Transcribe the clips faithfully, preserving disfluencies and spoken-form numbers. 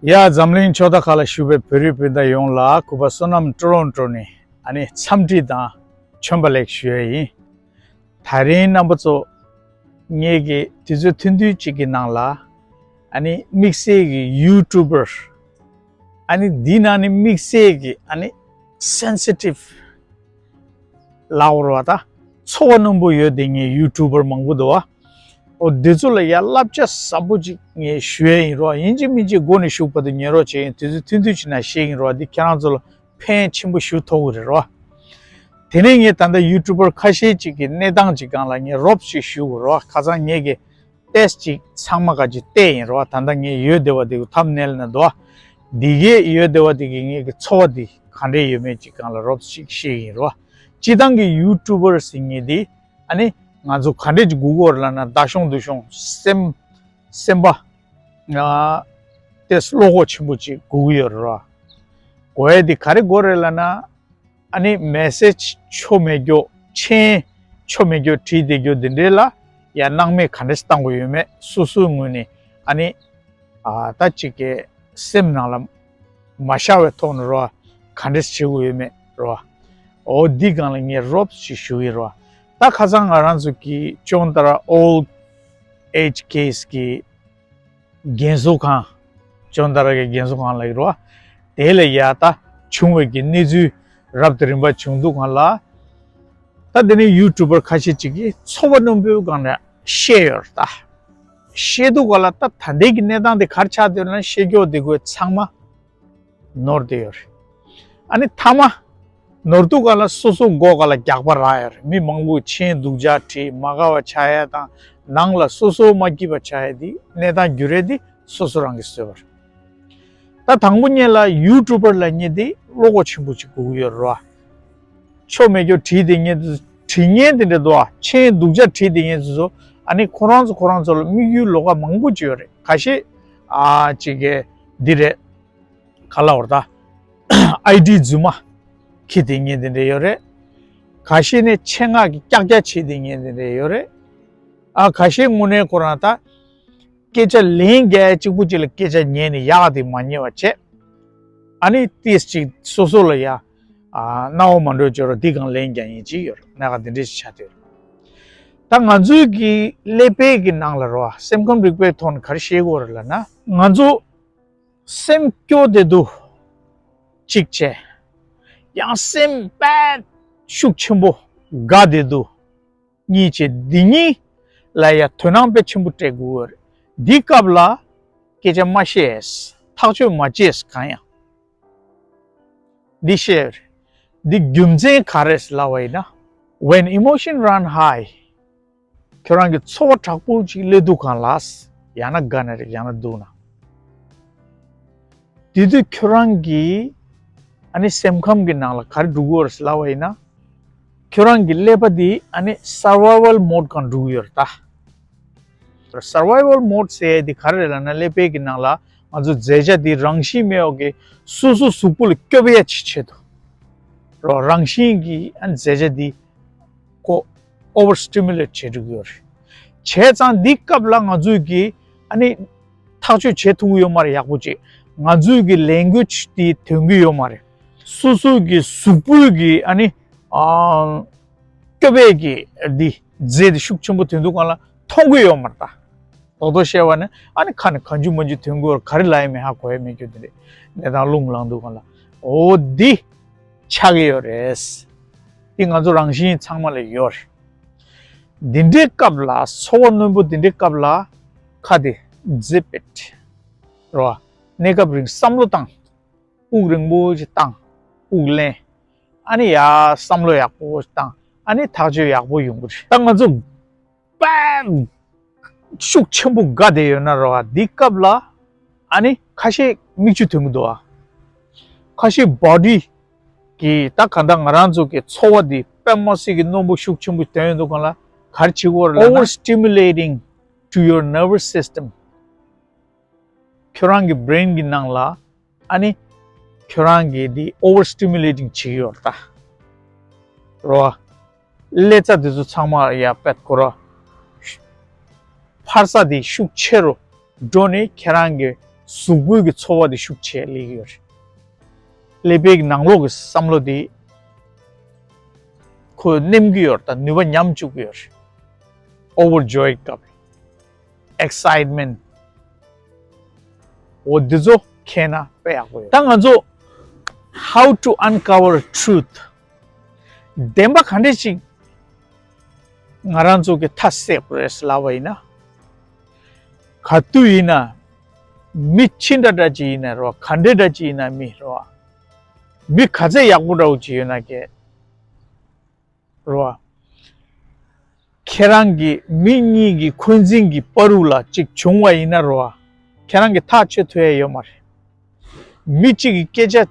ཡ། འཛམ་གླིང་ཕྱོགས་མཐའ་ཁག་ལ་བཞུགས་པའི་བོད་རིགས་སྤུན་ཟླ་ཡོངས་ལ་གུས་པ་བསོད་ནམས་ཀྲོ་རོན་ཀྲོ་ནས་ཨ་ནི་འཚམས་འདྲི་དང་བྱོན་པ་ལེགས་ཞུ་ཡ་ཡིན། དེ་རིང་རྣམ་པ་ཚོ་ངེད་ཀྱི་དུས་ཚོད་ཐུང་ཐུང་ཅིག་གི་ནང་ལ་ཨ་ནི་དམིགས་བསལ་གྱི་ཡུ་ཊུབ་པར། ཨ་ནི་འདི་ནང་ནས་དམིགས་བསལ་གྱི་ཨ་ནི་སེན་སི་ཊིབ་ལབ་དགོས་རེད་པ། ད་ཚོར་བ་རྣོན་པོ་ཡོད་དེ་ངའི་ཡུ་ཊུབ་པར་མང་པོ་འདུག་པ། འོ་འདི་ཚོ་ལ་ཡ་བསླབ་བྱ་ཟབ་པོ་ཅིག་ངས་ཞུ་ཡ་ཡིན་རོ། ཡིན་གཅིག་མིན་གཅིག་མགོ་ནས་མཇུག་བར་དུ་ཉན་རོགས་བྱེད་ཡིན། དུས་ཚོད་ཐུང་ཐུང་ཅིག་ནང་བཤད་ཡིན་རོ། འདི་ཁྱེད་རང་ཚོ་ལ་ཕན་ཆེན་པོ་ཞིག་ཐོགས་ཀྱི་རེད་རོ། དེ་ནས་ངས་ད་ལྟ་ཡུ་ཊུབ་པར་ཁ་ཤས་ཅིག་གི་གནས་སྟངས་ཅིག་སྒང་ལ་ངས་རོབ་ཅིག་ཞུ་དགོས་རོ། ཁ་སང་ངས་ཀྱི་ཏེས་ཅིག་ཚང་མ་ག་ཅིག་བལྟས་ཡིན་རོ། ད་ལྟ་ངས་ཡོད་བདེ་བ་དེ་གི་ཐམ་ནེལ་ན་འདུག་པ། འདི་གས་ཡོད་བདེ་བ་དེ་གི་ངས་ཀྱི་ཚོར་བ་འདི་ག་འདྲས་ཡོད་མེད་ཅིག་སྒང་ལ་རོབ་ཅིག་བཤད་ཡིན་རོ། སྤྱིར་བཏང་གི་ཡུ་ཊུབ་པར་ཟེར་མཁན་འདི་ཨ་ནི་ང་ཚོ་ག་འདྲས་ཅིག་སྒུག་དགོས་རེད་ལབ་ན། ད་གཞུང་དུ་གཞུང་སེམས་སེམས་པ་ང་ཏེས་བློ་ཁོག་ཆེན་པོ་ཅིག་དགོས་ཀྱི་ཡོད་རེད་རོ། དགོས་ཡ་འདི་ག་རེ་དགོས་རེད་ལབ་ན། ཨ་ནི་མེ་སེ་ཇི་ཆོ་མེད་རྒྱུ། མཆན་ཆོ་མེད་རྒྱུ་བྲིས་བསྡད་རྒྱུ་འདི་འདྲས་ལ་ཡ་སྣང་མེད་ག་འདྲས་བཏང་དགོས་ཡོད་མེད། སོ་སོའི་ངོས་ནས་ཨ་ནི་ཨ་ད་ཅིག་གི་སེམས་ནང་ལ་མ་ཤར་བའི་ཐོག་ནས་རོ། ག་འདྲས་བྱེད་དགོས་ཡོད་མེད་རོ། འོ་འདི་སྒང་ལ་ངས་རོབ་ཅིག་ཞུ་གི་རོ། ད་ཁ་སང་ང་རང་ཚོ་གི་ཅོན་ཏ་ར་ཨོལ་ཌི་ཨེཇ་ཀེ་སི་གི་རྒན་གསོ་ཁང་། ཅོན་ཏ་ར་གི་རྒན་གསོ་ཁང་ལ་ཡོད་རོ། དེ་ལ་ཡ་ད་བྱུང་བའི་གི་གནས་ཚུལ་རབ་དང་རིམ་པ་བྱུང་དུས་སྒང་ལ། ད་དེ་ནས་ཡུ་ཊུབ་པར་ཁ་ཤས་ཅིག་གིས་ཚོར་བ་རྣོན་པོའི་སྒང་ནས་བཤད་ཡོད་རེད་ད། བཤད་དུས་སྒང་ལ་ད་ད་ལྟའི་གི་གནས་སྟངས་དེ་ག་རེ་ཆགས་བསྡད་ཡོད་ན། བཤད་རྒྱུ་དེ་ཚང་མ་ནོར་བསྡད་ཡོད་རེད། ཨ་ནི་མཐའ་མ་ནོར་དུས་སྒང་ལ་སོ་སོ་མགོ་སྒང་ལ་རྒྱགས་པ་རག་ཡོད་རེད། མི་མང་པོས་མཆན་སྡུག་ཅག་བྲིས། མ་དགའ་བ་ཆགས་ཡ་དང་། ནང་ལ་སོ་སོ་མ་སྐྱིད་པ་ཆགས་ཡ་དེ་གནས་སྟངས་འགྱུར་ཡ་དེ་སོ་སོ་རང་གིས་བཟོས་པ་རེད། ད་དང་པོ་ཉིད་ལ་ཡུ་ཊུབ་པར་ལབ་མཁན་དེ་བློ་ཁོག་ཆེན་པོ་ཅིག་དགོས་ཀྱི་ཡོད་རེད་པ། ཆོ་མེད་རྒྱུ་བྲིས་བསྡད་མཁན་དེ། བྲིས་མཁན་དེ་འདྲ་འདུག་པ། མཆན་སྡུག་ཅག་བྲིས་བསྡད་མཁན་དེ་ཚོ་ཨ་ནི་ཁོ་རང་ཚོ་ཁོ་རང་ཚོ་ལ་དམིགས་ཡུལ་ལོགས་ཀ་མང་པོ་ཅིག་ཡོད་རེད། ཁ་ཤས་ཨ་ཅིག་གི་འདི་རེད། ག་ལབ་དགོས་རེད་ད། ཨའི་ཌི་རྫུན་མ་འཁྱེར་བསྡད་མཁན་དེ་འདྲ་ཡོད་རེད། ཁ་ཤས་ནས་ཆེད་མངགས་ཀྱི་ཀྱག་ཀྱག་བྱེད་བསྡད་མཁན་དེ་འདྲ་ཡོད་རེད། ཨ་ཁ་ཤས་དངོས་གནས་ཁོ་རང་ད་སྐད་ཆ་ལན་རྒྱག་ཡ་གཅིག་པུ་གཅིག་ལ་སྐད་ཆ་ཉན་ནས་ཡག་ག་དེ་མ་ཉན་པ་བྱས། ཨ་ནི་ཏོག་ཙམ་ཅིག་སོ་སོ་ལ་ཡ་ཨ་སྣང་བ་མ་འགྲོ་བྱས་རོ། འདི་སྒང་ལན་རྒྱག་མཁན་ཅིག་ཡོད་རེད། གནད་འགག་འདི་འདྲ་ཞིག་ཆགས་བསྡད་ཡོད་རེད། ད་ང་ཚོའི་གི་ཀླད་པའི་གི་ནང་ལ་རོ། སེམས་ཁམས་རིག་པའི་ཐོག་ནས་ག་རེ་བཤད་དགོས་རེད་ལབ་ན། ང་ཚོ་སེམས་སྐྱོ་བསྡད་དུས་གཅིག་བྱས། ཡང་སེམས་དཔེ་ཤུགས་ཆེན་པོ་དགའ་བསྡད་དུས་གཉིས་བྱས། འདི་གཉིས་ལ་ཡ་དོ་སྣང་དཔེ་ཆེན་པོ་སྤྲད་དགོས་རེད། འདི་སྐབས་ལ་སྐད་ཆ་མ་བཤད། ཐག་གཅོད་མ་བྱས། གང་ཡང་འདི་བཤད་རེད། འདི་རྒྱུ་མཚན་ག་རེ་ལབ་པ་ཡིན་ན། When emotion run high, ཁྱོད་རང་གི་ཚོར་བ་དྲག་པོ་ཅིག་སླེབས་དུས་སྒང་ལ། ཡང་ན་དགའ་ན་རེད། ཡང་ན་སྡུག་ན། དེ་དུས་ཁྱོད་རང་གི་ཨ་ནི་སེམས་ཁམས་ཀྱི་ནང་ལ་ག་རེ་འགྲོ་གི་ཡོད་རེད་ལབ་པ་ཡིན་ན། ཁྱོད་རང་གི་ཀླད་པ་འདི་ཨ་ནི་survival mode སྒང་འགྲོ་གི་ཡོད་རེད་ད། Survival mode ཟེར་ཡ་འདི་ག་རེ་རེད་ལབ་ན། ཀླད་པའི་གི་ནང་ལ་ང་ཚོ་རྫས་ཆ་འདི་རང་བཞིན་མེད་པ་གི་སོ་སོ་གཟུགས་པོ་ལ་སྐྱོབ་ཡ་ཅིག་ཆེད་དུ་རོ། རང་བཞིན་གྱི་ཨ་ནི་རྫས་ཆ་འདི་ཁོ་overstimulate བྱེད་འགྲོ་གི་ཡོད་རེད། བྱས་ཙང་འདི་སྐབས་ལ་ང་ཚོས་ཀྱི་ཨ་ནི་ཐག་གཅོད་བྱེད་ཐུབ་ཀྱི་ཡོད་མ་རེད། ཡག་པོ་ཅིག་ང་ཚོས་ཀྱི་language དེ་ཐོན་གྱི་ཡོད་མ་རེད། སོ་སོའི་གི་གཟུགས་པོའི་གི་ཨ་ནི་ཨ་སྐྱོབ་པའི་གི་འདི་རྫས་དེ་ཤུགས་ཆེན་པོ་ཐོན་དུས་སྒང་ལ་མཐོང་གི་ཡོད་མ་རེད་ད། རྡོག་རྡོག་བཤད་པ་ནི་ཨ་ནི་ཁ་ནས་གང་བྱུང་མང་བྱུང་ཐོན་གྱི་ཡོད་རེད། ག་རེ་ལབ་ཡ་མེད། ཧ་གོ་ཡ་མེད་རྒྱུ་དེ་རེད། གནས་སྟངས་རླུང་ལངས་དུས་སྒང་ལ། འོ་འདི་ཆགས་ཀྱི་ཡོད་རེད། འདི་ང་ཚོ་རང་བཞིན་ཚང་མ་ལ་ཡོད་རེད། འདི་འདྲའི་སྐབས་ལ་ཚོར་བ་རྣོན་པོ་འདི་འདྲའི་སྐབས་ལ་ཁ་དེ་zip it རོ། གནས་སྐབས་རིང་བསམ་བློ་བཏང་། དབུགས་རིང་པོ་ཞིག་བཏང་། དབུགས་ལེན། ཨ་ནི་ཡ་བསམ་བློ་ཡག་པོ་ཞིག་བཏང་། ཨ་ནི་ཐག་གཅོད་ཡག་པོ་ཡོང་གི་རེད། ད་ང་ཚོ་དཔེ་ཤུགས་ཆེན་པོ་དགའ་བསྡད་ཡོད་ན་རོ། འདི་སྐབས་ལ་ཨ་ནི་ཁ་ཤས་མིག་ཆུ་ཐོན་གྱི་འདུག་ཨ། ཁ་ཤས་body གི་ད་གང་ལྟར་ང་རང་ཚོ་གི་ཚོར་བ་འདི་དཔེ་མི་སྲིད་ཀྱི་རྣོན་པོ་ཤུགས་ཆེན་པོ་ཐོན་ཡོང་དུས་སྒང་ལ་ག་རེ་བྱེད་དགོས་རེད་ལབ་ན། Overstimulating to your nervous system. ཁྱོད་རང་གི་brain གི་ནང་ལ་ཨ་ནི་ཁྱོད་རང་གི་འདི་overstimulating བྱེད་ཀྱི་ཡོད་རེད་ད། རོ། ཀླད་རྩ་འདི་ཚོ་ཚང་མ་ཡ་དཔེ་ཁོ་ར་འཕར་ས་འདི་ཤུགས་ཆེ་རུ་འགྲོ་ནས་ཁྱེད་རང་གི་ གཟུགས་པོའི་གི་ཚོར་བ་དེ་ཤུགས་ཆེ་སླེབས་ཀྱི་ཡོད་རེད། ཀླད་པའི་གི་ནང་ལོགས་ཀྱི་བསམ་བློ་དེ་ཁོ་ནེམ་གྱི་ཡོད་རེད། ད་ནུས་པ་ཉམས་བཅུག་གི་ཡོད་རེད། Overjoyed སྐབས། Excitement འོ་འདི་ཚོ་མཁྱེན་ན་དཔེ་ཡག་པོ་ཡོད། ད་ང་ཚོ་How to uncover truth བདེན་པ་ག་འདྲས་ཅིག་ང་རང་ཚོ་གི་མཐའ་གསལ་དགོས་རེད་ལབ་པ་ཡིན་ན། ག་དུས་ཡིན་ན་མི་ཅི་འདྲ་འདྲ་ཅིག་ཡིན་ན་རོ། ག་འདྲས་འདྲ་ཅིག་ཡིན་ན་མི་རོ། མི་ག་ཚད་ཡག་པོ་འདྲ་བོ་ཅིག་ཡོད་ན་གི་རོ། ཁྱེད་རང་གི་མི་གཉིས་ཀྱི་འཁོན་འཛིན་གྱི་བར་དུ་ལ་ཅིག་བྱུང་བ་ཡིན་ན་རོ། ཁྱེད་རང་གི་ཐག་གཅོད་ཐུབ་ཡ་ཡོད་མ་རེད། མི་གཅིག་གི་སྐད་ཆ་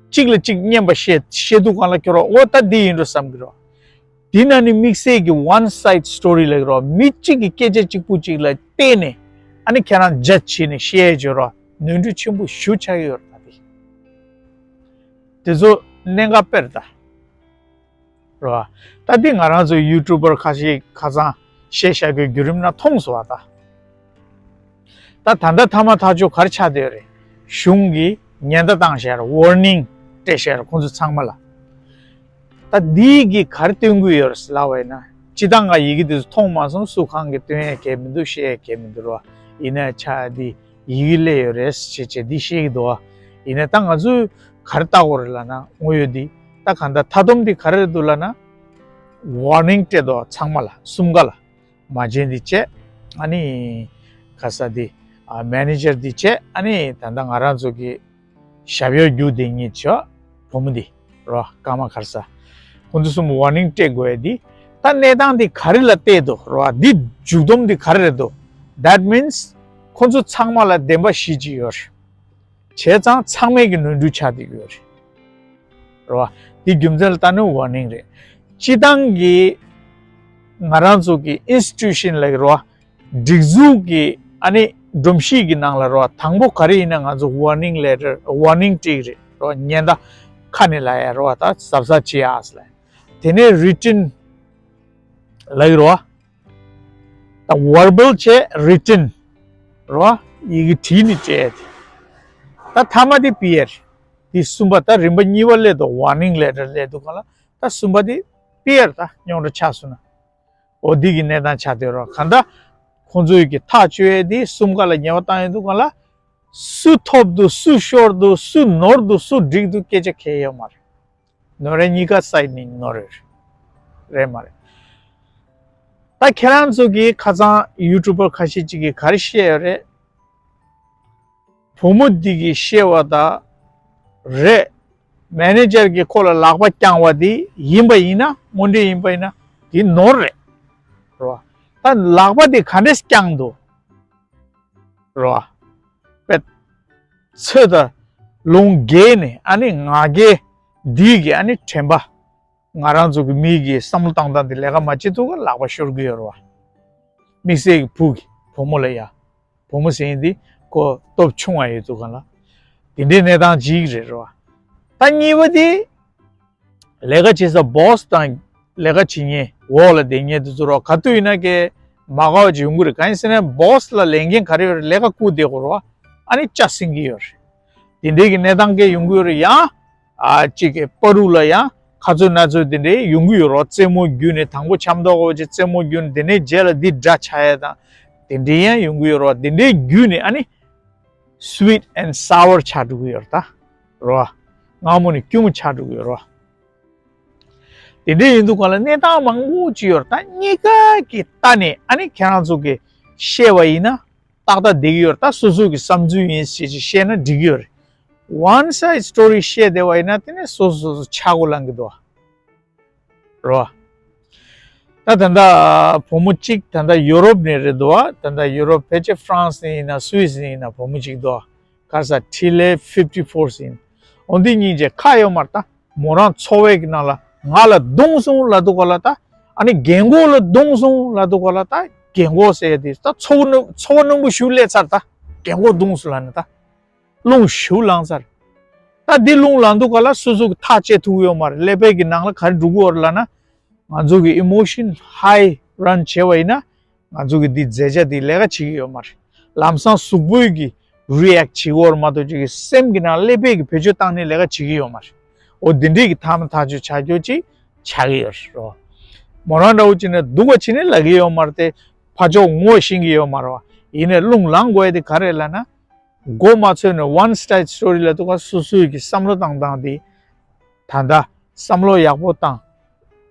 གཅིག་ལ་གཅིག་སྙན་པ་བཤད་བཤད་དུས་སྒང་ལ་ཁྱོད་རང་འོ་ད་འདི་ཡིན་འགྲོ་བསམ་གི་རོ། འདི་ན་ནི་དམིགས་བསལ་གྱི་one side story ལབ་ཀྱི་རོ། མི་གཅིག་གི་སྐད་ཆ་གཅིག་པུ་གཅིག་ལ་བལྟས་ནས་ཨ་ནི་ཁྱེད་རང་ཇ་ཇི་བྱས་ནས་བཤད་ཡ་བྱོས་རོ། ནོར་འཁྲུལ་ཆེན་པོ་ཞེ་པོ་ཆགས་ཀྱི་ཡོད་རེད་ད་དེ། དེ་ཚོ་གནད་འགག་དཔེ་རེད་ད། རེད་བ། ད་འདི་ང་རང་ཚོ་ཡུ་ཊུབ་པར་ཁ་ཤས་ཁ་སང་བཤད་བཞག་པའི་བརྒྱུད་རིམ་ནང་མཐོང་སོང་བ་ད། ད་ད་ལྟ་ཐ་མ་ཐག་ཆོད་ག་རེ་ཆགས་བསྡད་ཡོད་རེད། གཞུང་གིས་ཉེན་བརྡ་བཏང་བཞག་རེད། ཝར་ནིང་སྤྲད་བཞག་རེད་ཁོང་ཚོ་ཚང་མ་ལ། ད་འདི་གིས་ག་རེ་སྟོན་གྱི་ཡོད་རེད་ལབ་པ་ཡིན་ན། སྤྱིར་བཏང་ང་ཡི་གེ་དེ་ཚོ་མཐོང་མ་སོང་། སུ་གང་གིས་སྟོན་ཡས་གལ་མི་འདུག་བཤད་ཡས་གལ་མི་འདུག་རེད་བ། ཡིན་ན་ཆ་འདི་ཡི་གེ་སླེབས་ཡོད་རེད་ཟེར་བྱས་འདི་བཤད་ཀྱི་འདུག་བ། ཡིན་ན་ད་ང་ཚོས་ག་རེ་ལྟ་དགོས་རེད་ལབ་ན། དངོས་ཡོད་འདི་ད་གང་ལྟར་མཐའ་སྡོམ་འདི་ག་རེ་རེད་འདུག་ལབ་ན། ཝར་ནིང་སྤྲད་འདུག་ཚང་མ་ལ། གསུམ་ཀ་ལ། མ་བྱན་འདི་བྱས། ཨ་ནི་ག་ས་འདི་ཨ་མེ་ནེ་ཇར་འདི་བྱས། ཨ་ནི་ད་ལྟ་ང་རང་ཚོ་གི་ཞབས་གཡོག་རྒྱུག་དེ་གཉིས་ཆོ་བུ་མོ་འདི་རོ། ཀརྨ་ག་རེ་ཟ། ཁོང་ཚོ་གསུམ་ཝར་ནིང་སྤྲད་དགོས་ཡ་འདི། ད་གནས་སྟངས་འདི་ག་རེ་ལ་བལྟས་འདུག་རོ། འདི་མཇུག་སྡོམ་འདི་ག་རེ་རེད་འདུག That means ཁོང་ཚོ་ཚང་མ་ལ་བདེན་པ་བཞི་ཅིག་ཡོད་རེད། བྱས་ཙང་ཚང་མས་ཀྱི་ནོར་འཁྲུལ་ཆགས་བསྡད་ཀྱི་ཡོད་རེད། རེད་བ། འདི་རྒྱུ་མཚན་ལ་ལྟ་ནི་ཝར་ནིང་རེད། སྤྱིར་བཏང་གི་ང་རང་ཚོ་གི་ཨིན་སི་ཊི་ཊུ་ཤན་ལབ་ཀྱི་རེད་བ། སྒྲིག་འཛུགས་ཀྱི་ཨ་ནི་སྒྲོམ་གཞི་གི་ནང་ལ་རེད་བ། དང་པོ་ག་རེ་ཡིན་ན་ང་ཚོ་ཝར་ནིང་ལེ་ཊར་ཝར་ནིང་སྤྲད་ཀྱི་རེད་རེད་བ། ཉེན་བརྡ་ཁ་ནས་ལབ་ཡ་རེད་བ། ད་གཟབ་གཟབ་བྱེད་ཡ་ཟེར་ལབ། དེ་ནས་རི་ཊན་ལབ་ཀྱི་རེད་བ། ད་ཝར་བལ་བྱས་རི་ཊན་རེད་བ། ཡི་གེ་བྲིས་ནས་སྤྲད་དེ། ད་ཐ་མ་དེ་པི་ཨར། དེ་གསུམ་པ་ད་རིམ་པ་གཉིས་པ་སླེབས་འདུག་ཝར་ནིང་ལེ་ཊར་སླེབས་འདུག་ག་ལ། ད་གསུམ་པ་དེ་པི་ཨར་ད་རྙོག་དྲ་ཆགས་སོང་ན། འོ་འདི་གི་གནས་སྟངས་ཆགས་བསྡད་རོགས། གང་ལྟར་ཁོང་ཚོའི་གི་ཐག་གཅོད་ཡས་དེ་གསུམ་ཀ་ལ་ཉེས་པ་བཏང་ཡོད་འདུག་ག་ལ། སུ་ཐོབ་འདུག་སུ་ཤོར་འདུག་སུ་ནོར་འདུག་སུ་འགྲིག་འདུག་སྐད་ཆ་གང་ཡང་ཡོད་མ་རེད། ནོར་རེད། གཉིས་ཀ་སའིཌ་ནས་ནོར་རེད། རེད་མ་རེད། ད་ཁྱེད་རང་ཚོ་གིས་ཁ་སང་ཡུ་ཊུབ་པར་ཁ་ཤས་ཅིག་གིས་ག་རེ་བཤད་ཡོད་རེད། བུ་མོ་འདི་གིས་བཤད་པ་ད་རེད། མེ་ནེ་ཇར་གྱིས་ཁོ་ལ་ལག་པ་བརྐྱངས་པ་འདི་ཡིན་པ་ཡིན་ན། དངོས་འབྲེལ་ཡིན་པ་ཡིན་ན་འདི་ནོར་རེད། རེད་བ། ད་ལག་པ་འདི་ག་འདྲས་བརྐྱངས་འདུག་རེད་བ། པད་ཚོད་ད་ལུང་བརྒལ་ནས་ཨ་ནི་ང་རྒྱལ་འདི་གི་ཨ་ནི་དྲན་པ། ང་རང་ཚོ་གི་མི་གི་བསམ་བློ་བཏང་སྟངས་འདི་ལས་ཀ་མ་བྱེད་ཐུབ་ཀ་ལག་པ་ཤོར་གི་ཡོད་རེད་བ། དམིགས་བསལ་གྱི་བུ་གི་བུ་མོ་ལ་ཡ། བུ་མོ་ཟེར་མཁན་འདི་ཁོ་སྟོབས་ཆུང་བ་ཡོད་དུས་གང་ལ། དེ་འདྲའི་གནས་སྟངས་ཅིག་རེད་རེད་བ། ད་གཉིས་པ་དེ། ལས་ཀ་བྱེད་ས་བོ་སི་དང་ལས་ཀ་བྱེད་མཁན་འོག་ལ་བསྡད་མཁན་དེ་ཚོ་རོ། ག་དུས་ཡིན་ན་ཀྱེ་མ་དགའ་བ་ཅིག་ཡོང་གི་རེད། གང་ཡིན་ཟེར་ན་བོ་སི་ལ་ལས་འགན་ག་རེ་ཡོད་རེད། ལས་ཀ་བསྐུར་བསྡད་དགོས་རེད་བ། ཨ་ནི་ལྕགས་ཟིན་གྱི་ཡོད་རེད། དེ་འདྲའི་གི་གནས་སྟངས་ཀྱི་ཡོང་གི་ཡོད་རེད། ཡང་ཨ་གཅིག་གི་པ་རུ་ལ་ཡང་ག་ཚོད་ན་ཚོད་དེ་འདྲའི་ཡོང་གི་ཡོད་རེད་བ། རྩེད་མོ་བརྒྱུད་ནས་དང་པོ་འཆམ་མདོག་གོ་ཅིག་རྩེད་མོ་བརྒྱུད་ནས་དེ་ནས་རྗེས་ལ་འདི་དགྲ་ཆགས་ཡ་དང་དེ་འདྲའི་ཡང་ཡོང་གི་ཡོད་རེད་བ། དེ་འདྲའི་བརྒྱུད་ནས་ཨ་ནི་sweet and sour ཆགས་འགྲོ་གི་ཡོད་རེད་ད། རེད་བ། མངར་མོ་ནས་སྐྱུར་མོ་ཆགས་འགྲོ་གི་ཡོད་རེད་བ། དེ་འདྲའི་ཡིན་དུས་གང་ལ་གནས་སྟངས་མང་པོ་ཅིག་ཡོད་རེད། ད་གཉིས་ཀ་གི་ལྟ་ནས་ཨ་ནི་ཁྱེད་རང་ཚོ་གི་བཤད་པ་ཡིན་ན་ཏག་ཏག་བསྡད་ཀྱི་ཡོད་རེད། ད་སོ་སོ་གི་བསམ་ཚུལ་ཡིན་ཞེས་ཅིག་བཤད་ན་འགྲིག་གི་ཡོད་རེད། One side story བཤད་བསྡད་པ་ཡིན་ན་དེ་ནས་སོ་སོ་སོ་ཆག་སྒོ་ལངས་ཀྱི་འདུག་བ། རེད་བ། ད་ད་ལྟ་བུ་མོ་གཅིག་ད་ལྟ་ཡུ་རོབ་ནས་རེད་འདུག་བ། ད་ལྟ་ཡུ་རོབ་ཕལ་ཆེར་ཧྥ་རན་སི་ནས་ཡིན་ན་སུད་སི་ནས་ཡིན་ན་བུ་མོ་གཅིག་འདུག་བ། ག་རེ་ཟ་ཊི་ལེ་ཕིབ་ཊི་ཕོར་ཟེར་ཡིན། འོ་འདི་གཉིས་ཀྱི་ཁ་ཡོད་མ་རེད་ད། མོ་རང་འཚོ་བའི་གི་ནང་ལ་ང་ལ་རྡུང་སོང་ལབ་འདུག་ག་ལ་ད། ཨ་ནི་རྒན་གོག་ལ་རྡུང་སོང་ལབ་འདུག་ག་ལ་ད། རྒན་གོག་ཟེར་ཡ་དེ་ད་འཚོ་བ་རྣོན་འཚོ་བ་རྣོན་པོ་ཞིག་སླེབས་ཚར་ད། རྒན་གོག་རྡུང་སོང་ལབ་ནས་ད། རླུང་ཞེ་པོ་ལངས་ཚར། ད་འདི་རླུང་ལངས་དུས་ག་ལ་སོ་སོ་གི་ཐག་བཅད་ཐུབ་ཀྱི་ཡོད་མ་རེད། ཀླད་པའི་གི་ནང་ལ་ག་རེ་འགྲོ་གི་ཡོད་རེད་ལབ་ན། ང་ཚོ་གི་ཨི་མོ་ཤན་ཧའི་རན་བྱས་པ་ཡིན་ན། ང་ཚོ་གི་འདི་མཛད་བྱ་འདི་ལས་ཀ་བྱེད་ཀྱི་ཡོད་མ་རེད། ལམ་སང་གཟུགས་པོའི་གི་ རི་ཨེག་བྱེད་ཀྱི་ཡོད་རེད་མ་གཏོགས་ཅིག་གི་སེམས་ཀྱི་ནང་ཀླད་པའི་གི་བེད་སྤྱོད་བཏང་ནས་ལས་ཀ་བྱེད་ཀྱི་ཡོད་མ་རེད། འོ་འདི་འདྲའི་གི་ཐག་མ་ཐག་ཆོད་ཆགས་རྒྱུ་ཅིག་ཆགས་ཀྱི་ཡོད་རེད་རོ། མོ་རང་འདྲ་བོ་ཅིག་ནས་སྡུག་པ་བྱེད་ནས་ལབ་ཀྱི་ཡོད་མ་རེད་དེ། ཕར་ཕྱོགས་ངོ་ཤེས་ཀྱི་ཡོད་མ་རེད་བ། ཡིན་ནའི་རླུང་ལངས་དགོས་ཡ་དེ་ག་རེ་ལབ་ན། མགོ་མ་ཚོས་ནས་ཝན་སའིཌ་སི་ཊོ་རི་ལབ་དུས་སྐབས་སོ་སོའི་གི་བསམ་བློ་བཏང་སྟངས་དེ། ད་ལྟ་བསམ་བློ་ཡག་པོ་བཏང་།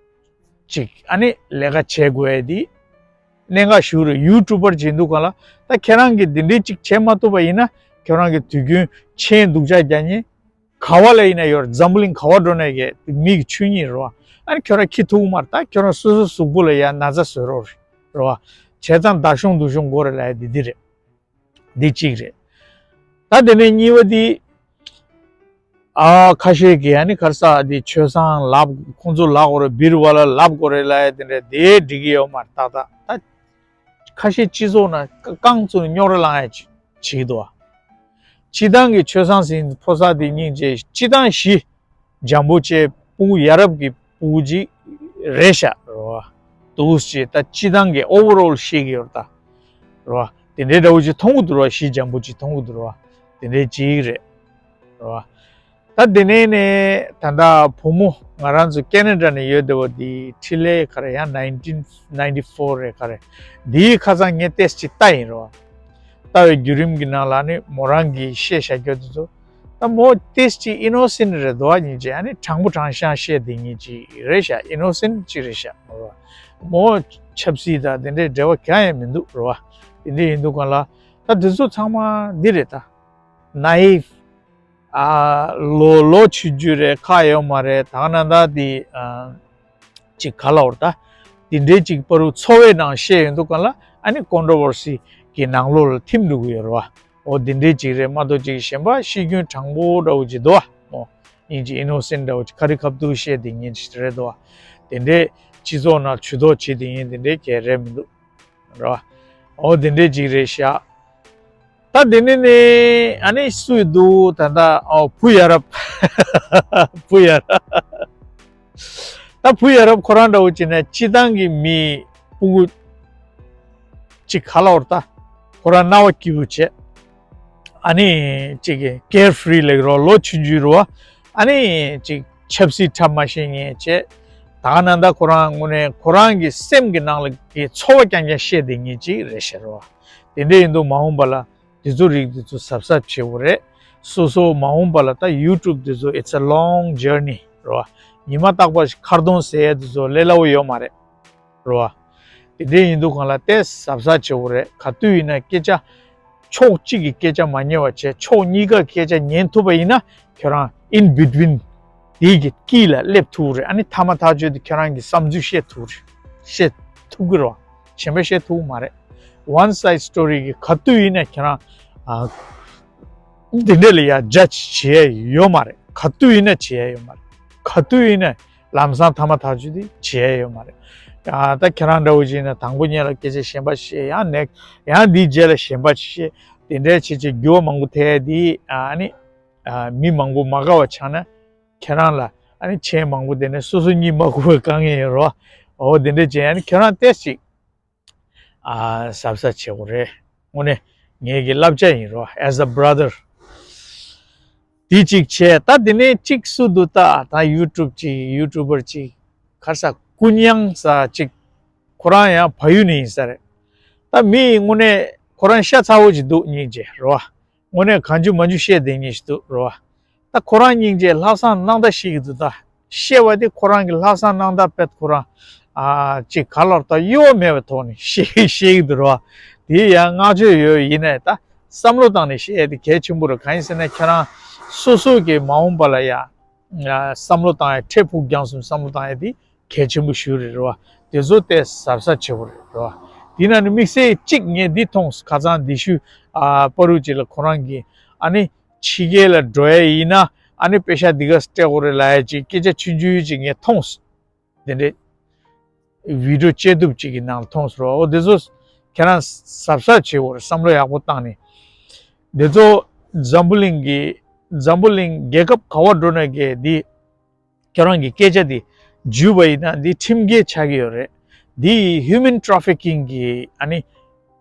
ཅིག་ཨ་ནི་ལས་ཀ་བྱེད་དགོས་ཡ་དེ། གནད་འགག་ཞིག་རེད། ཡུ་ཊུབ་པར་བྱེད་དུས་སྒང་ལ་ད་ཁྱེད་རང་གིས་འདི་འདྲའི་ཅིག་བྱེད་མ་ཐུབ་པ་ཡིན་ན། ཁྱེད་རང་གིས་དུས་རྒྱུན་མཆན་སྡུག་ཅག་རྒྱག་མཁན། ག་བ་ལ་ཡིན་ན་ཡོད་རེད། འཛམ་བུ་གླིང་ག་བ་འགྲོ་ན་གི་མི་གི་ཆོས་ཉིད་རེད་བ། ཨ་ནི་ཁྱོད་རང་ཁྱི་ཐུག་མ་རེད། ད་ཁྱོད་རང་སོ་སོ་གཟུགས་པོ་ལ་ཡ་ན་ཚ་བཟོས་རོགས་རེད་བ། བྱས་ཙང་ད་གཞུང་འདུག་གཞུང་དགོས་རེད་ལབ་ཡ་འདི་འདི་རེད། འདི་གཅིག་རེད། ད་དེ་ནས་གཉིས་པ་འདི། ཨ་ཁ་ཤས་ཀྱིས་ཨ་ནི་ག་རེ་ཟེར་འདི་ཆོས་བཟང་ལབ། ཁོང་ཚོ་ལབ་དགོས་རེད། བི་རུ་བ་ལ་ལབ་དགོས་རེད་ལབ་ཡ་དེ་འདྲ་དེ་འགྲིག་གི་ཡོད་མ་རེད། ཏག་ཏག་ད། ཁ་ཤས་སྤྱི་ཚོགས་ནང་རྐང་བཙུགས་ནས་རྙོག་དྲ་ལངས་ཡ་ཅིག་བྱེད་ཀྱི་འདུག་བ། སྤྱི་བཏང་གི་ཆོས་བཟང་ཟེར་ཕོ་གསར་དེ་སྙིང་རྗེ། སྤྱི་བཏང་གཞི་འཇམ་པོ་བྱས་ཕྲུ་གུ་ཡ་རབས་ཀྱི་ཕྲུ་གུ་ཅིག་རེད་ཤག་རེད་བ། འདུག་སེ་ད་སྤྱི་བཏང་གི་ཨོ་ཝར་ཨོལ་བཤད་ཀྱི་ཡོད་རེད་ད། རེད་བ། དེ་འདྲའི་འདྲ་བོ་ཅིག་མཐོང་གི་འདུག་རེད་བ། གཞི་འཇམ་པོ་ཅིག་མཐོང་གི་འདུག་རེད་བ། དེ་འདྲའི་ཅིག་རེད། རེད་བ། ད་དེ་ནས་ནས་ད་ལྟ་བུ་མོ་ང་རང་ཚོ་ཀེ་ན་ཌ་ནས་ཡོད་བསྡད་པ་འདི་འཕྲིན་ལས་ག་རེ་ཡང་nineteen ninety-four རེད་ག་རེ། འདིའི་ཁ་སང་ངས་ཏོག་ཙམ་ཅིག་ལྟ་ཡིན་རེད་བ། ལྟ་བའི་བརྒྱུད་རིམ་གྱི་ནང་ལ་ནི་མོ་རང་གིས་བཤད་བཞག་རྒྱུ་དེ་ཚོ། ད་མོ་ཏོག་ཙམ་ཅིག་ཨི་ནོ་སེན་ཊི་རེད་འདུག་བ། སྙིང་རྗེ། ཨ་ནི་དྲང་པོ་དྲང་བཞག་བཤད་བསྡད་མཁན་ཅིག་རེད་ཤག་ཨི་ནོ་སེན་ཊི་ཅིག་རེད་ཤག་མོ་ཆབ་སྲིད་དང་དེ་འདྲའི་འབྲེལ་བ་གང་ཡང་མི་འདུག་རེད་བ། དེ་འདྲ་ཡིན་དུས་སྒང་ལ་ད་དེ་ཚོ་ཚང་མ་འདི་རེད་ད། ནའིབ། ཨ། ལོ་ལོ་ཆུང་ཆུང་རེད། ཁག་ཡོད་མ་རེད། ད་ག་ནང་ད་དེ་ཨ། ཅིག་ག་ལབ་དགོས་རེད་ད། དེ་འདྲའི་ཅིག་བར་དུ་འཚོ་བའི་ནང་བཤད་ཡོང་དུས་སྒང་ལ་ཨ་ནི་ཀོན་ཊོ་ཝར་སི་གི་ནང་ལོགས་ལ་ཐིམ་འགྲོ་གི་ཡོད་རེད་བ། འོ་དེ་འདྲའི་ཅིག་རེད་མ་གཏོགས་ཅིག་གཞན་པ་ཤེས་རྒྱུན་དྲང་པོ་འདྲ་བོ་ཅིག་འདུག་བ། འོ་སྙིང་རྗེ། ཨི་ནོ་སེན་ཊི་འདྲ་བོ་ཅིག་ཁ་རི་ཁ་ཐུག་བཤད་བསྡད་མཁན་ཅིག་རེད་འདུག་བ། དེ་འདྲའི་སྤྱི་ཚོགས་ནང་ཇུས་གཏོགས་བྱེད་བསྡད་མཁན་དེ་འདྲའི་གང་ཡང་རེད་མི་འདུག་རེད་བ། འོ་དེ་འདྲའི་ཅིག་རེད་ཤག་ད་དེ་ནས་ནི་ཨ་ནི་སུ་འདུག་ད་ལྟ་ཨོ་བུ་ཡ་རབས། བུ་ཡ་རབས། ད་བུ་ཡ་རབས་ཁོ་རང་འདྲ་བོ་ཅིག་ནས་སྤྱི་བཏང་གི་མི་སྤུ་གུ་ཅིག་ག་ལབ་དགོས་རེད་ད། ཁོ་རང་སྣང་བ་སྐྱིད་པོ་བྱས། ཨ་ནི་ཅིག་གི་ཀེར་ཕི་རི་ལབ་ཀྱི་རེད་བ། ལོ་ཆུང་ཆུང་རེད་བ། ཨ་ནི་ཅིག་ཆབ་སྲིད་འཁྲབ་མ་ཤེས་མཁན་བྱས། ད་ག་ནང་ད་ཁོ་རང་དངོས་གནས་ཁོ་རང་གི་སེམས་ཀྱི་ནང་ལ་གི་ཚོར་བ་རྐྱང་རྐྱང་བཤད་བསྡད་མཁན་ཅིག་རེད་ཤག་རེད་བ། དེ་འདྲ་ཡིན་དུས་མ་འོངས་པ་ལ་དེ་ཚོ་རིགས་དེ་ཚོ་གཟབ་གཟབ་བྱེད་དགོས་རེད། སོ་སོ་མ་འོངས་པ་ལ་ད་ཡུ་ཊུབ་དེ་ཚོ་it's a long journey རེད་བ། ཉི་མ་རྟག་པར་ཁ་རྡུང་ཟེར་ཡ་དེ་ཚོ་ལས་སླ་བོ་ཡོད་མ་རེད། རེད་བ། དེ་འདྲ་ཡིན་དུས་སྒང་ལ་ཏོག་ཙམ་གཟབ་གཟབ་བྱེད་དགོས་རེད། ག་དུས་ཡིན་ན་སྐད་ཆ་ཕྱོགས་གཅིག་གི་སྐད་ཆ་མ་ཉན་པ་བྱས། ཕྱོགས་གཉིས་ཀ་སྐད་ཆ་ཉན་ཐུབ་པ་ཡིན་ན་ཁྱོད་རང་in between དེའི་གི་དཀྱིལ་ལ་སླེབས་ཐུབ་རེད། ཨ་ནི་མཐའ་མ་ཐག་ཆོད་དུ་ཁྱོད་རང་གི་བསམ་ཚུལ་བཤད་ཐུབ་རེད། བཤད་ཐུབ་ཀྱི་རེད་བ། གཞན་པ་བཤད་ཐུབ་ཀྱི་མ་རེད། One side story གི་ག་དུས་ཡིན་ན་ཁྱོད་རང་ཨ། འདི་འདྲ་ལ་ཡ་ཇ་ཇི་བྱེད་ཡ་ཡོད་མ་རེད། ག་དུས་ཡིན་ན་བྱེད་ཡ་ཡོད་མ་རེད། ག་དུས་ཡིན་ན་ལམ་སང་མཐའ་མ་ཐག་ཆོད་དེ་བྱེད་ཡ་ཡོད་མ་རེད། ཡང་ད་ཁྱེད་རང་འདྲ་བོ་ཅིག་ཡིན་ན་དང་པོ་ཉིད་ལ་སྐད་ཆ་གཞན་པ་བཤད། ཡང་ནེག་ཡང་འདིའི་རྗེས་ལ་གཞན་པ་ཅིག་བཤད། དེ་འདྲའི་བྱེད་བྱེད་འགྱུར་བ་མང་པོ་ཐེབས་དེ་ཨ་ནི་ཨ་མི་མང་པོ་མ་དགའ་བ་ཆགས་ན་ཁྱེད་རང་ལ་ཨ་ནི་མཆན་མང་པོ་དེ་ནས་སོ་སོ་གཉིད་མ་ཁུག་པའི་དཀའ་ངལ་ཡོད་རེད་བ། འོ་དེ་འདྲ་བྱས་ཨ་ནི་ཁྱེད་རང་ཏོག་ཙམ་ཅིག་ཨ་གཟབ་གཟབ་བྱེད་དགོས་རེད། དངོས་གནས་ངེད་ཀྱི་བསླབ་བྱ་ཡིན་རོ། As a brother དེ་གཅིག་བྱས། ད་དེ་ནས་གཅིག་སུ་འདུག་ད་ད་ཡུ་ཊུབ་གཅིག་ཡུ་ཊུབ་པར་གཅིག་ག་རེ་ཟ་ཀུན་དབྱངས་ཟེར་གཅིག་ཁོ་རང་ཡང་བལ་ཡུལ་ནས་ཡིན་ས་རེད། ད་མི་དངོས་གནས་ཁོ་རང་ཤ་ཚ་བོ་ཅིག་འདུག་སྙིང་རྗེ་རོ། དངོས་གནས་གང་བྱུང་མང་བྱུང་བཤད་བསྡད་མཁན་ཞིག་འདུག་རོ། ད་ཁོ་རང་སྙིང་རྗེ་ལྷག་བསམ་རྣམ་དག་ཤེས་ཀྱི་འདུག་ད་བཤད་པ་དེ་ཁོ་རང་གི་ལྷག་བསམ་རྣམ་དག་དཔེ་ཁོ་རང་ཨ་ཅིག་ག་ལབ་ད་གཡོ་བ་མེད་པའི་ཐོག་ནས་བཤད་བཤད་ཀྱི་འདུག་རོ། དེ་ཡང་བསྔགས་བརྗོད་ཡོད། ཡིན་ནའི་ད་བསམ་བློ་བཏང་ནས་བཤད་ཡ་དེ་གལ་ཆེན་པོ་རེད། གང་ཡིན་ཟེར་ན་ཁྱེད་རང་སོ་སོ་གི་མ་འོངས་པ་ལ་ཡ་ཨ་བསམ་བློ་བཏང་ཡ་འཕྲལ་ཕུགས་རྒྱང་གསུམ་བསམ་བློ་བཏང་ཡ་དེ་གལ་ཆེན་པོ་ཞིག་རེད་རོ། དེ་ཚོ་དེ་གཟབ་གཟབ་བྱེད་དགོས་རེད་རོ། དེ་ན་ནི་དམིགས་བསལ་གཅིག་ངས་འདི་མཐོང་སོང་། ཁ་སང་འདི་ཤུ་ཨ་པ་རུ་ཅིག་ལ་ཁོ་རང་གིས་ཨ་ནི་ཕྱི་རྒྱལ་ལ་འགྲོ་ཡ་ཡིན་ན་ཨ་ནི་པེ་ཤ་འདི་ག་སྤྲད་དགོས་རེད་ལབ་ཡ་ཅིག་སྐད་ཆ་ཆུང་ཆུང་ཅིག་ངས་མཐོང་སོང་། དེ་འདྲའི་བི་ཌིའོ་བཅད་གཏུབ་ཅིག་གི་ནང་ལ་མཐོང་སོང་རོ། འོ་དེ་ཚོ་ཁྱེད་རང་གཟབ་གཟབ་བྱེད་དགོས་རེད། བསམ་བློ་ཡག་པོ་བཏང་ནས། དེ་ཚོ་འཛམ་བུ་གླིང་གི་འཛམ་བུ་གླིང་རྒྱལ་ཁབ་ག་བ་འགྲོ་ན་གི་འདི། ཁྱེད་རང་གི་སྐད་ཆ་འདི་བརྒྱུད་པ་ཡིན་ན་འདི་ཁྲིམས་འགལ་ཆགས་ཀྱི་ཡོད་རེད། འདི་human trafficking གི་ཨ་ནི་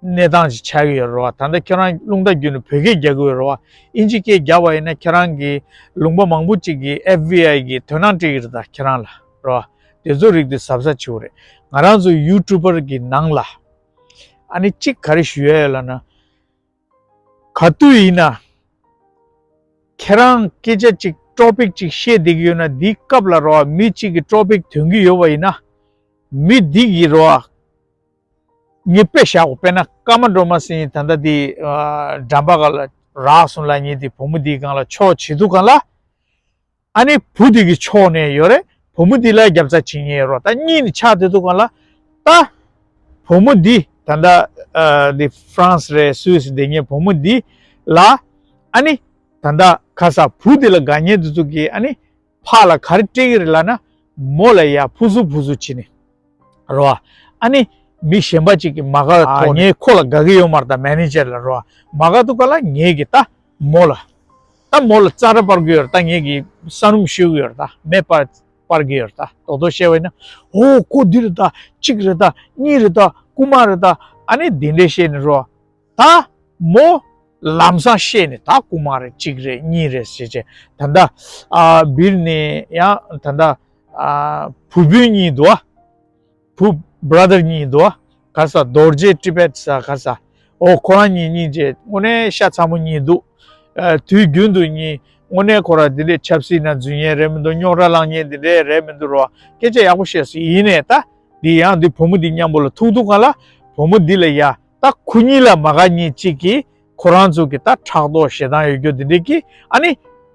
གནས་སྟངས་ཅིག་ཆགས་ཀྱི་ཡོད་རེད་བ། ད་ལྟ་ཁྱེད་རང་རླུང་རྟ་བརྒྱུད་ནས་བོད་སྐད་རྒྱག་གི་ཡོད་རེད་བ། ཨིན་ཇི་སྐད་རྒྱག་པ་ཡིན་ན་ཁྱེད་རང་གི་ལུང་པ་མང་པོ་ཅིག་གི་ཨེཕ་བི་ཨའི་གི་དོ་སྣང་སྤྲད་ཀྱི་རེད་ད་ཁྱེད་རང་ལ་རེད་བ། དེ་ཚོ་རིགས་དེ་གཟབ་གཟབ་བྱེད་དགོས་རེད། ང་རང་ཚོ་ཡུ་ཊུབ་པར་གི་ནང་ལ་ཨ་ནི་གཅིག་ག་རེ་ཞུ་ཡ་ཡོད་ལབ་ན། ག་དུས་ཡིན་ན། ཁྱེད་རང་སྐད་ཆ་གཅིག་ཊོ་པིག་གཅིག་བཤད་བསྡད་ཀྱི་ཡོད་ན། འདིའི་སྐབས་ལ་རོ་མི་གཅིག་གིས་ཊོ་པིག་འདོན་གྱི་ཡོད་པ་ཡིན་ན། མི་འདི་གིས་རོ་ངས་དཔེ་བཞག་གོ། དཔེར་ན་ཀརྨ་སྒྲོལ་མ་ཟེར་མཁན་ད་ལྟ་དེ་འགྲམ་པ་སྒང་ལ་རག་སོང་ལབ་མཁན་དེ་བུ་མོ་འདིའི་སྒང་ལ་ཕྱོགས་བྱེད་དུས་སྒང་ལ། ཨ་ནི་བུ་དེ་གི་ཕྱོགས་ནས་ཡོད་རེད། བུ་མོ་དེ་ལ་རྒྱབ་རྩ་བྱེད་མཁན་ཡོད་རེད། ད་གཉིས་ནི་ཆགས་བསྡད་དུས་སྒང་ལ། ད་བུ་མོ་འདི་ད་ལྟ་ཨ་འདི་ཧྥ་རན་སི་རེད། སུད་སི་བསྡད་མཁན་བུ་མོ་འདི་ལ་ཨ་ནི་ད་ལྟ་ཁ་ས་བུ་དེ་ལ་དགའ་མཁན་དེ་ཚོ་གིས་ཨ་ནི་ཕར་ལ་ག་རེ་སྤྲད་ཀྱི་རེད་ལབ་ན། མོ་ལ་ཡ་ཕུ་སུ་ཕུ་སུ་བྱེད་ནི་རེད་བ། ཨ་ནི་མི་གཞན་པ་ཅིག་གིས་མ་དགའ་བའི་ཐོག་ངས་ཁོ་ལ་དགའ་གི་ཡོད་མ་རེད། ད་མེ་ནེ་ཇར་ལ་རེད་བ། མ་དགའ་དུས་སྒང་ལ་ངས་གི་ད་མོ་ལ། ད་མོ་ལ་རྩ་ར་སྤར་གི་ཡོད་རེད། ད་ངས་གི་ས་སྣུམ་གཞུ་གི་ཡོད་རེད། ད་མེ་སྤར་སྤར་གི་ཡོད་རེད། ད་རྡོག་རྡོག་བཤད་པ་ཡིན་ན། ཨོ་ཁོ་འདི་རེད། ད་གཅིག་རེད། ད་གཉིས་རེད། ད་རྐུ་མ་རེད། ད་ཨ་ནི་འདི་འདྲས་བཤད་ནི་རེད་བ། ད་མོ་ལམ་སང་ཤེས་ནས་ད་རྐུ་མ་རེད། གཅིག་རེད། གཉིས་རེད་ཟེར་བྱས། ད་ལྟ་ཨ་བིར་ནས་ཡང་ད་ལྟ་ཨ་བུ་སྤུན་གཉིས་འདུག་ཨ། བུ་བྷ་ར་དར་གཉིས་འདུག་ཨ། ག་ས་རྡོ་རྗེ་ཊི་བེད་ས་ག་ས། ཨོ་ཁོ་རང་གཉིས་གཉིས་བྱས་དངོས་གནས་ཤ་ཚ་མོ་གཉིས་འདུག་ཨ་དུས་རྒྱུན་དུ་གཉིས་དངོས་གནས་ཁོ་རང་འདི་འདྲས་ཆབ་སྲིད་ནང་འཛུལ་མཁན་རེད་མི་འདུག་རྙོག་དྲ་བསླངས་མཁན་འདི་འདྲས་རེད་མི་འདུག་རོ། སྐད་ཆ་ཡག་པོ་བཤད་སོང་། ཡིན་ནས་ད་འདི་ཡང་འདི་བུ་མོ་འདི་མཉམ་པོ་ལ་ཐུག་དུས་སྒང་ལ་བུ་མོ་འདི་ལ་ཡ། ད་ཁོ་གཉིས་ལ་མ་དགའ་མཁན་གཅིག་གིས་ཁོ་རང་ཚོ་གི་ད་ཕྲག་དོག་ཞེ་སྡང་ཡོད་རྒྱུ་འདི་འདྲས་ཀྱིས་ཨ་ནི་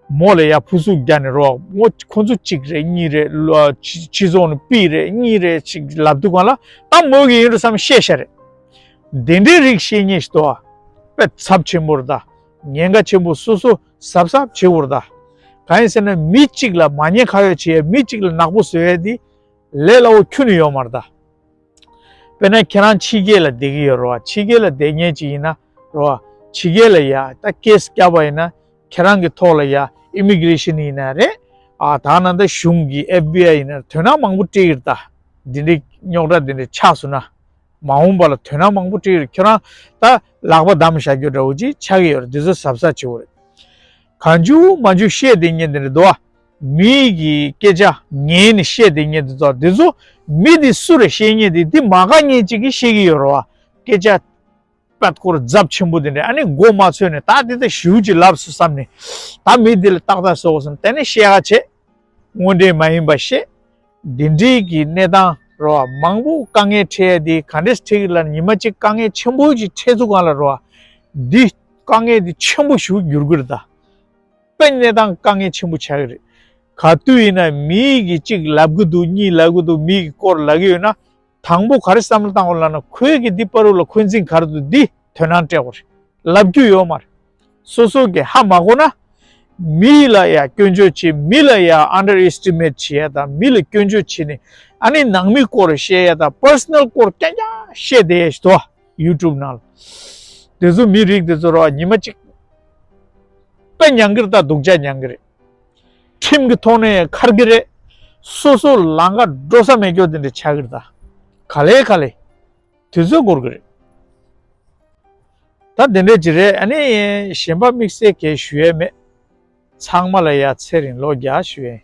མོ་ལ་ཡ་ཕུ་སུ་རྒྱག་ནས་རོ། ངོ་ཁོ་ཚོ་གཅིག་རེད། གཉིས་རེད། ལོ་སྤྱི་སྤྱི་ཚོགས་ནང་པི་རེད། གཉིས་རེད་ཅིག་ལབ་དུས་སྒང་ལ་ད་མོ་གི་ཡིན་འགྲོ་བསམ་བཤད་ཤ་རེད། འདི་འདྲའི་རིགས་བཤད་མཁན་ཞིག་འདུག་ཨ། དཔེ་ཚབས་ཆེན་པོ་རེད་ད། ཉེན་ཁ་ཆེན་པོ། སོ་སོ་གཟབ་གཟབ་བྱེད་དགོས་རེད་ད། གང་ཡིན་ཟེར་ན་མི་གཅིག་ལ་མ་ཉེས་ཁ་གཡོག་བྱེད་ཡ། མི་གཅིག་ལ་ནག་པོ་བཟོ་ཡ་འདི་ལས་སླ་བོ་ཁྱོན་ནས་ཡོད་མ་རེད་ད། དཔེར་ན་ཁྱེད་རང་ཕྱི་རྒྱལ་ལ་བསྡད་ཀྱི་ཡོད་རེད་བ། ཕྱི་རྒྱལ་ལ་བསྡད་མཁན་ཅིག་ཡིན་ན་རེད་བ། ཕྱི་རྒྱལ་ལ་ཡ་ད་ཀེ་སི་བརྒྱབ་པ་ཡིན་ན་ཁྱེད་རང་གི་ཐོག་ལ་ཡ་ཨི་མི་གི་རེ་ཤན་ཡིན་ན་རེད། ཨ་ད་ནང་ད་གཞུང་གི་ཨེཕ་བི་ཨའི་ཡིན་ན་དོ་སྣང་མང་པོ་སྤྲད་ཀྱི་རེད་ད། འདི་འདྲའི་རྙོག་དྲ་འདི་འདྲ་ཆགས་སོང་ན། མ་འོངས་པ་ལ་དོ་སྣང་མང་པོ་སྤྲད་ཀྱི་རེད། ཁྱོད་རང་ད་ལག་པ་བསྡམས་བཞག་རྒྱུ་འདྲ་བོ་ཅིག་ཆགས་ཀྱི་ཡོད་རེད། འདི་ཚོ་གཟབ་གཟབ་བྱེད་དགོས་རེད། གང་བྱུང་མང་བྱུང་བཤད་བསྡད་མཁན་དེ་འདྲ་འདུག་ཨ། མིའི་གི་སྐད་ཆ་ཉན་ནས་བཤད་བསྡད་མཁན་དེ་ཚོ་དེ་ཚོ་མི་དེ་སུ་རེད་བཤད་མཁན་དེ། དེ་མ་དགའ་མཁན་ཅིག་གིས་བཤད་ཀྱི་ཡོད་རེད་བ། སྐད་ཆ་པད་སྐོར་ཚབས་ཆེན་པོ་དེ་འདྲ། ཨ་ནི་མགོ་མ་ཚོས་ནས་ད་དེ་ད་ཞུ་ཅིག་ལབ་སོང་བསམ་ནས། ད་མི་དེ་ལ་ཏག་ཏག་བཟོ་དགོས་བསམ་དེ་ནས་བཤད་ཡ་བྱེད། དངོས་འབྲེལ་མ་ཡིན་པ་བཤད། འདི་འདྲའི་གི་གནས་སྟངས་རོ། མང་པོ་དཀའ་ངལ་འཕྲད་ཡ་དེ་ག་འདྲས་འཕྲད་ཀྱི་ལབ་ན། ཉི་མ་གཅིག་དཀའ་ངལ་ཆེན་པོ་ཞིག་འཕྲད་དུས་སྒང་ལ་རོ། འདི་དཀའ་ངལ་དེ་ཆེན་པོ་ཞིག་འགྱུར་གྱི་རེད་ད། དཔེ་གནས་སྟངས་དཀའ་ངལ་ཆེན་པོ་ཆགས་ཀྱི་རེད། ག་དུས་ཡིན་ན་མིའི་གི་གཅིག་ལབ་གི་འདུག་གཉིས་ལབ་གི་འདུག་མི་གི་སྐོར་ལབ་གི་ཡོད་ན། དང་པོ་ག་རེ་བསམ་བློ་བཏང་དགོས་ལབ་ན། ཁོའི་གི་འདི་བར་དུ་ལ་འཁོན་འཛིན་ག་རེ་འདུག་འདི་དོ་སྣང་སྤྲད་དགོས་རེད། ལབ་རྒྱུ་ཡོད་མ་རེད། སོ་སོ་གི་ཧ་མ་གོ་ན། མི་ལ་ཡ་སྐྱོན་བརྗོད་བྱེད། མི་ལ་ཡ་ཨན་ཌར་ཨེ་སི་ཊི་མེཊ་བྱེད་ཡ་དང་། མི་ལ་སྐྱོན་བརྗོད་བྱེད་ནས་ཨ་ནི་ནང་མི་སྐོར་བཤད་ཡ་དང་། པར་སོ་ནལ་སྐོར་རྐྱང་རྐྱང་བཤད་བསྡད་ཡ་ཞིག་འདུག་ཡུ་ཊུབ་ནང་ལ། དེ་ཚོ་མི་རིགས་དེ་ཚོ་རོ། ཉི་མ་གཅིག་དཔེ་མྱང་གི་རེད་ད། སྡུག་ཅག་མྱང་གི་རེད། ཁྲིམས་ཀྱི་ཐོག་ནས་ཡང་འཁར་གྱི་རེད། སོ་སོ་ལམ་ཁ་འགྲོ་ས་མེད་སྐྱོ་དེ་འདྲ་ཆགས་ཀྱི་རེད་ད། ག་ལེ་ག་ལེ། དུས་ཚོད་འགོར་གྱི་རེད། ད་དེ་འདྲ་ཅིག་རེད། ཨ་ནི་གཞན་པ་དམིགས་བསལ་གས་ཞུ་ཡས་མེད། ཚང་མ་ལ་ཡ་ཚེ་རིང་ལོ་བརྒྱ་ཞུ་ཡས་ཡིན།